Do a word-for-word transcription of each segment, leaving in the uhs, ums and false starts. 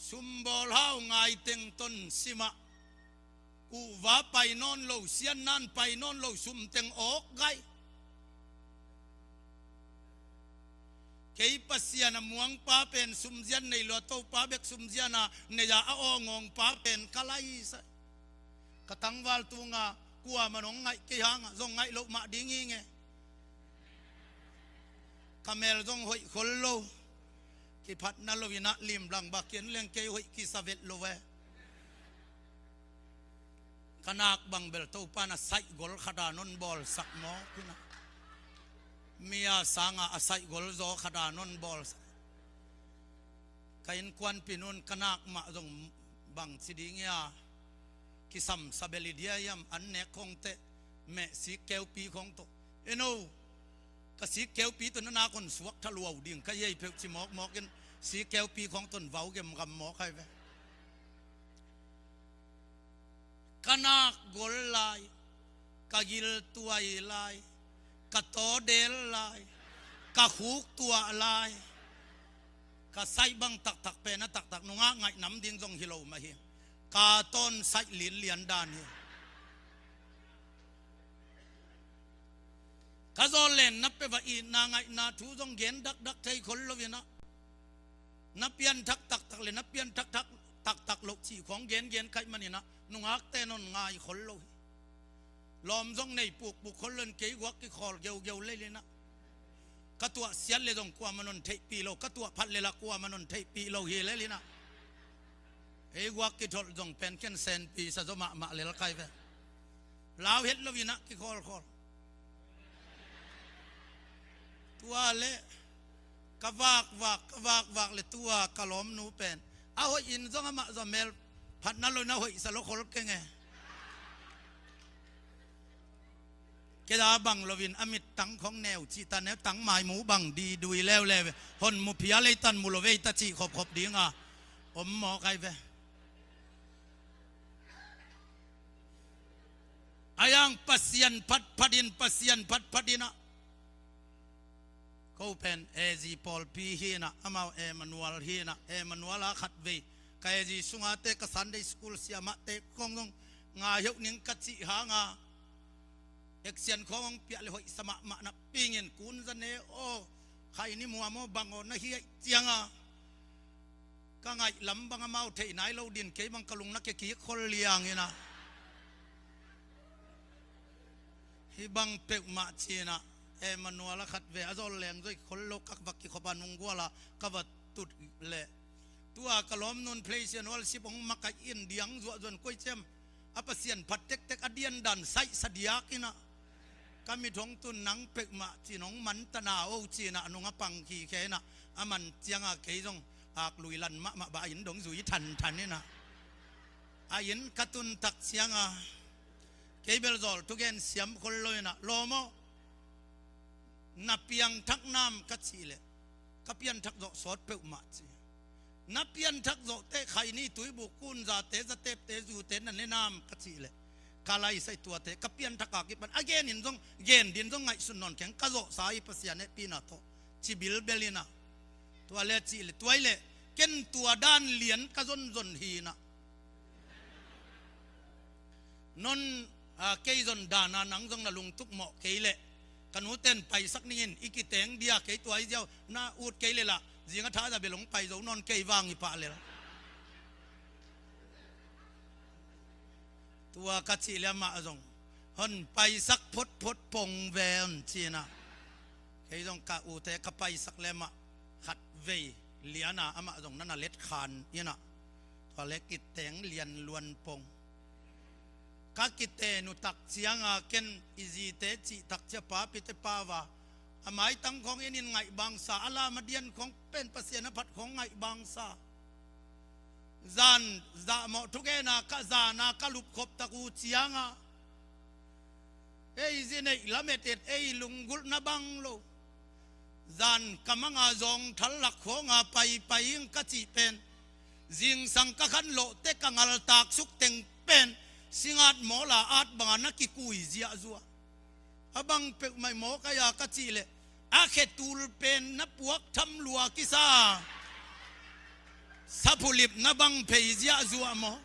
Sumbawl hau ngaiteng ton simah. Kuhva pai nawn lo, siannan pai nawn lo, sumteng awk gai. Kei Pasian a muangpa pen sumzian nei lo a, Topa bek sumzian a nei a, a awngawngpa pen ka laisai. Ka tangval tunga kuaman hong ngaih kei hanga zong ngaih loh mah ding hi nge. Ka mel zong hoih khol lo. Kiphatna lo inah limlang bak kian leng kei hoih kisa vet lo ve. Ka nak bang bel Topa na saih gol khata non bawlsak mawk inah. Mia sanga a saih gol zaw khata non bawlsak. Ka innkuanpi nun ka nak mah zong bang ci ding ia, kisamsa bel i dia iam an nek khong teh, meh sik keupi khong tawh. Eno, ka sik keupi tawh na nak hon suak thaluau ding ka hi ei peuh ci mawkmawk in, sik keupi khong tawh vau gemgam mawk hai ve. Ka nak gol lai, ka gil tuai lai, ka tawdel lai, ka khuk tuah lai. Ka saih bang taktak pen a taktak nungah ngaih nam ding zong hi lo mah hi. Ka tawn saih linlian dan hi. Ka zawl len na pia va itna ngaihna thu zong gen dakdak thei khol lo inah. Na pianthak taktak le na pianthak thak taktak loh cih khong gengen kaih man inah nungakte non ngai khol lo hi. Lawm zong nei pukpuk khol lo in kei guak kikhawl geugeu lel inah. Ka tuah siat le zong kuaman non theihpih lo, ka tuah phat le lah kuaman non theihpih lo hi lel inah. Ei guak kitholh zong pen ken senpi sa zaw mahmah lel kai ve. Lau het lo inah kikhawlkhawl. Tua le ka vakvak, ka vakvak le tua ka lawmnu pen a hoih in zong amah zaw mel phatna lo in a hoihsa lo khol keng e. Keda bang lo in a mittang khong neu cihta neu tang mai mu bang di dui leuleu ve. Hon mu phia leitan mu lo veita cih khopkhop dinga om mawk ai ve. A iang Pasian phatphat in, Pasian phatphat inah. Ko pen A Z pawlpi hi inah, amau Emmanuel hi inah, Emmanuel a khatvei ka A Z sunga te ka Sunday school siamah te khong zong ngai heuh ning ka cih hanga. Action khong hong piah le hoihsa mahmah na pingin kun za ne aw, khai ni muam aw bang aw na hi aih cianga. Ka ngaih lam bang amau theih nai lo din kei bang ka lung na kekik khol liang inah. Hi bang peuhmah cinah Emmanuel a khat ve a zawl leng zoi khol lo ka va kikhop a nungguala ka va tut le. Tua ka lawmnun place and worship hong makaih in diang zuahzuan koi ciam a Pasian phat tektek a diandan saihsa diak inah. Ka mit hong tun nang peuhmah cin hong mantana o cinah a nung a pang khikhe inah a man cianga kei zong ak lui lan mahmah bah a inn dong zui thanthan inah. A inn ka tun tak cianga kei bel zawl thugen siam khol lo inah lawm aw. Na piangthak nam ka cih leh ka pianthak zawh sawt peuhmah ci. Na pianthak zawh teh khaini tuibuk kunzate zatepte zute na ne nam ka cih leh ka laisai tuate ka pianthak a kipan a genin zong gen din zong ngaihsun nawn keng ka zawhsa i Pasian hehpihna tawh ci bilbel inah. Tua le cih leh tuai leh ken tua dan lian ka zonzon hi inah. Non a kei zon dana nang zong na lungtuk mawh kei leh ka nuten paisak ningin i kiteng dia kei tuai ziau na ut kei leh lah zing a thaza bel hong pai zo nawn kei vang i pah lel. Tua ka cih leh amah zong hon paisak photphot pong ve hon cinah. Kei zong ka ute ka paisak leh amah khatvei liana amah zong nana let khan inah. Tua le kiteng lian luan pong. Ka kiten uh tak cianga ken i zite cih tak cia papite pava a maitang khong enin ngaih bangsa a lam a dian khong pen Pasian a phat khong ngaih bangsa. Zan zahmawh thugena ka zana ka lupkhop tak uh cianga ei zineih lametet ei lunggulhna bang lo. Zan ka manga zawngthal lak khawnga paipai ing ka cih pen zingsang ka khanlawhte ka ngaltak suk teng pen singat mawla at banga na kikui ziahzuah. A bang peuhmah i mawk aia ka cih leh a khetul pen na puak tham lua kisa. Saphulipna bang phei ziahzuah maw?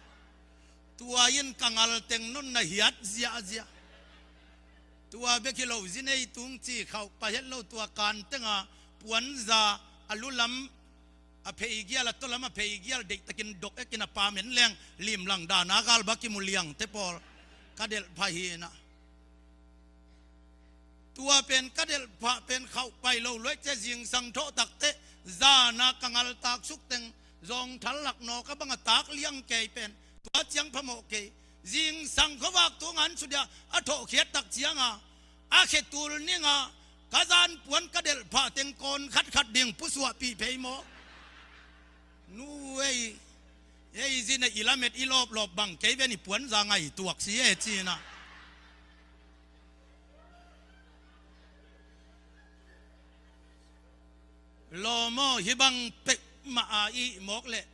Tua in ka ngal teng non na hiat ziahziah. Tua bek hi lo, zi nei tung ci khauh pah het lo, tua kan tenga puanza a lulam a pheigial, a tolam a pheigial deihtakin dok ekin a pamen leng limlang dana galbak i mu liangte pawl ka delh phah hi inah. Tua pen ka delh phah pen khauh pai lo luaih cia zingsang thawh takteh zana ka ngaltak suk teng zawngthal lak nawk a bang a tak liang kei pen tua ciang phamawh kei. Zingsang khuavak tunga an sudia a thawhkhiat tak cianga a khetul ninga ka zan puan ka delh phah teng kawn khatkhat ding pusuahpih phei maw? Nu ei, ei zin a i lamet i lawplawp bang kei ven i puanza ngai tuak si e cinah. Lawm aw, hih bang pek mah a ih mawk leh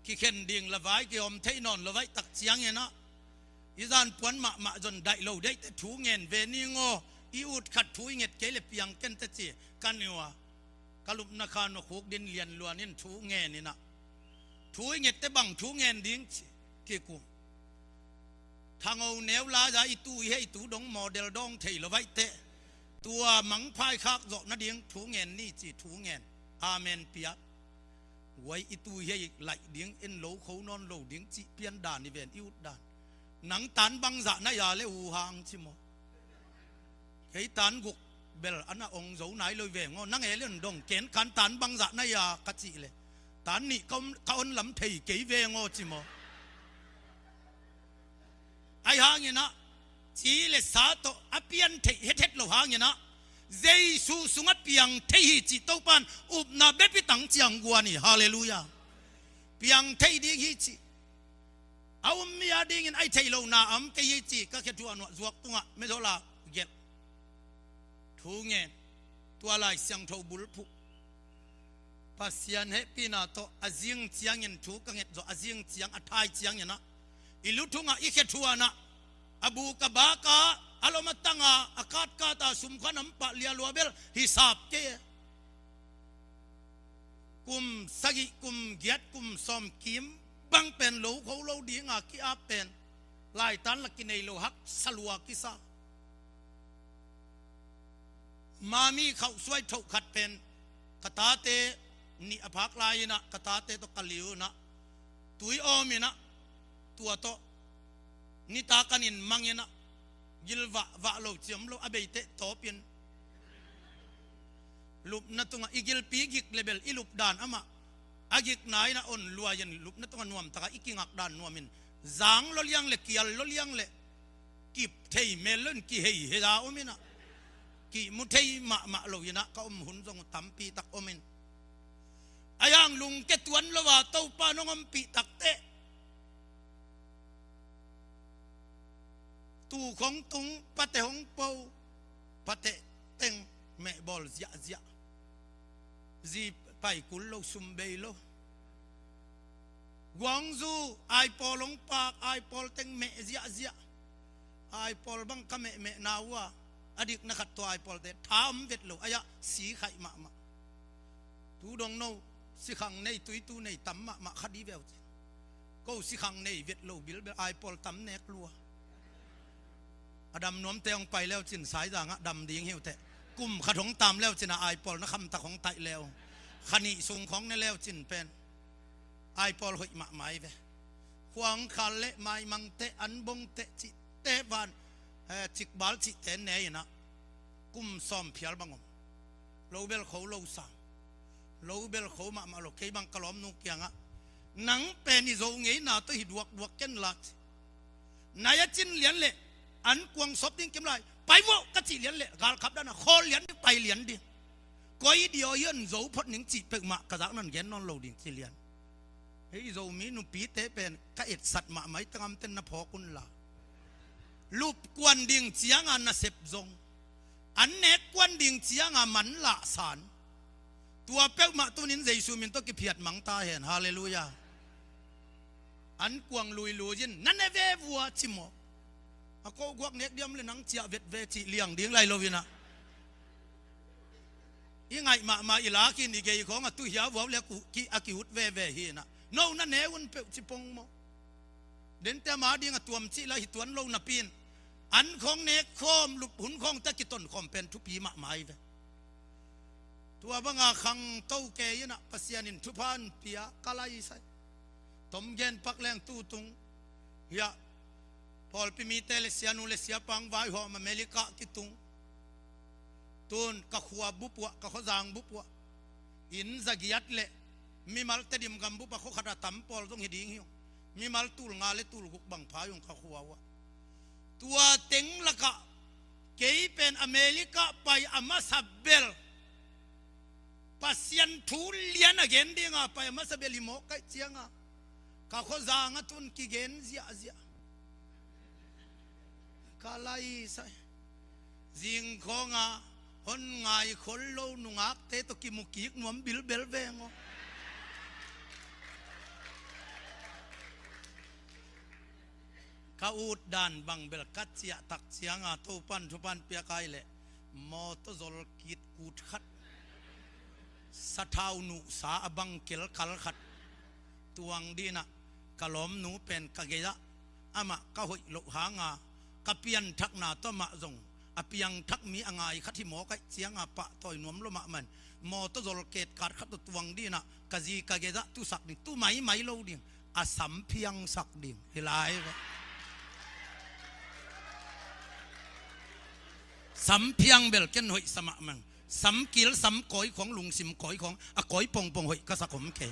kikhen ding lavai kihawm theih nawn lo vaih tak cianginah i zan puan mahmah zon daih lo deihte thu ngen ve ning aw. I ut khat thu i nget kei le piang ken teci ka niua ka lupna khan a khuk din lianluan in thu ngen inah thu i ngette bang thu ngen ding ci kikum. Thango neu laia i tu i hei tu dong model dawng thei lo vaihte tua mangphai khak zawh nading thu ngen ni ci thu ngen. Amen piak. Uai i tu i hei laih ding en lo kho nawn lo ding cih pian dan i ven i ut dan. Nang tan bangzah na ia le uh hang ci maw? Kei tan guk bel ana ong zo nai lo i veng aw. Nang e le on dong ken kan tan bangzah na ia ka cih le tan nih ka on, ka on lam thei kei veng aw ci maw? Ai hanginah ci le sa tawh a pian theih hethet lo hanginah Jesu sungah piang thei hi cih Topan upna bepitang ciang guan hi. Halleluiah. Piang thei ding hi cih a um mi a dingin ai theih lohna a om kei hi ci ka khe thuah nuah zuak tungah mezola gelh. Thu ngen. Tua Lai Siangtho bulphuh Pasian hehpihna tawh a zing ciangin thu ka nget zawh a zing ciang a thai cianginah i luthungah i khe thuanah a buk a baka a lom a tanga a katkata sumkhuan a om pah lialua bel hisap kei e. Kum sagih kum giat kum sawm kim bang pen lo kho lo dinga ki-ap pen laitan la kinei lo haksa lua kisa. Mami khauh suai thoh khat pen ka tate nih a phak lai inah ka tate tawh ka liu inah tui awm inah tua tawh nita kan in mang inah gilvah vah lo ciam lo a beiteh tawpin lupna tungah i gilpi gik le bel i lupdan amah a gikna inah on luai in lupna tungah nuamtaka i kingakdan nuamin zang lo liang le kial lo liang le kip thei mel lo in kihei heda om inah kimu thei mahmah lo inah ka om hun zong uh tampi tak om in. A yang lungke tuan lo a Topa nong ompih takteh tu khong tung pate hong po pate teng mehbawl ziahziah. Zi paikul lo sum bei lo. Guangzu aipawl hong pak aipawl teng meh ziahziah. Aipawl bang ka mehmehna uh a a dikna khat tua aipawlte tha om vet lo ai-ah si khaih mahmah. Tu dong no sikhang nei tuitu nei tam mahmah kha di veu cin. Ko sikhang nei vet lo bilbel aipawl tam nek lua. A dam nuamte hong pai leu cin saizangah dam ding hiuteh kum khat hong tam leu cin a aipawl na khamtak hong taih leu kha nih sung khawng ne leu cin pen aipawl hoih mahmah hi ve. Khuangkhal le maimangte anbongte cihte van eh, cikbal cihte ne inah kum sawm phial bang om. Lo bel kho lo sang lo bel kho mahmah lo kei bang ka lawmnu kiangah nang pen i zo ngeina tawh hi duakduak ken la ci. Nai a cin lian le an kuang sop ding kim lai pai vawh ka cih lian le galkhap dana khawl lian ding pai lian ding. Koi diaw hi an zo phot ning cih peuhmah ka zak nan gen nawn lo ding ci lian. Hei Zomi nupite pen ka etsat mahmah i tangamten na phawk unla. Lupkuan ding cianga nasep zong an nekkuan ding cianga man lahsan. Tua peuhmah tunin Jesu min tawh kiphiat mangta hen. Halleluiah. An kuang luilui in na ne ve vua ci maw? A kohguak nek diam le nang ciah vet ve cih liang ding lai lo inah i ngaih mahmah i lakin i gei khawng a tu hia vuau le a ki, a kihut veve hi inah. No na ne un peuh ci pong maw. Dente ama ding a tuam cih la hi tuan lo napi in. An khawng nek khawm lup hun khawng ta kiton khawm pen thupi mahmah hi ve. Tua banga khangto kei inah Pasian in thupha an pia ka laisai. Tom gen pak leng tu tung. Hiah pawlpi mite le sianu le siapang vaihawm America kitung. Tun ka khua bup uah, ka khuazang bup uah, inn zagiat le mimal Tedim gam bup a khuakhat a tam pawl zong hi ding hi ung. Mimal tul nga le tul guk bang pha hi ung ka khua uah. Tua teng lakah kei pen America pai a masa bel Pasian thu lian a gen dinga pai a masa bel hi mawk kaih cianga ka khuazang a tun kigen ziahziah. Ka laisai. Zingkhawnga hon ngai khol lo nungakte tawh kimu kik nuam bilbel veng aw. Ka ut dan bang bel ka ciah tak cianga Topan thupan piak ai leh mawtaw zol kit kut khat, sathau nuhsa a bang kelkal khat tuang dinah ka lawmnu pen ka gei-ah amah ka hoih loh hanga ka pianthakna tawh amah zong a piangthak mi a ngai khat hi mawk aih cianga pahtawi nuam lo mahmah in mawtaw zol ketkat khat tawh tuang dinah ka zi ka gei-ah tusak ding, tu maimai lo ding, a sam phiangsak ding hi lai ve. Sam phiang bel ken hoih sa mahmah. Sam kil, sam kawi khawng, lungsim kawi khawng, a kawi pongpong hoih ka sak om kei.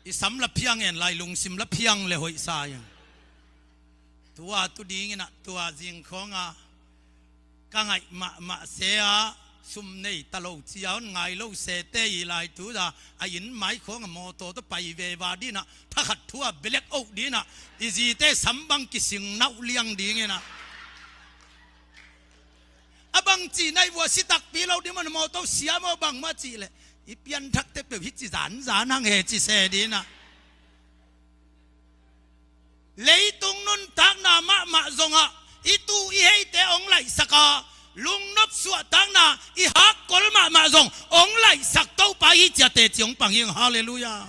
I sam la phiang en lai, lungsim la phiang le hoih sa ing. Tua tu dinginah tua zingkhawnga ka ngaih mahmah se a sum nei ta lo cia hon ngai lo sete i lai tu da a inn mai khawng a mawtaw tawh pai veva dinah thakhat thu a belek oh dinah i zite sam bang kising nauh liang dinginah a bang cih naih vua si takpi lo ding man mawtaw siam aw bangmah cih leh i pianthakte peuh hi ci zanzan hang he ci se dinah. Leitung nuntakna mahmah zongah i tu i heite hong laihsak a, lungnop suahtakna i hakkol mahmah zong hong laihsak Topa hi ciate ci hong pang hi ing. Halleluiah.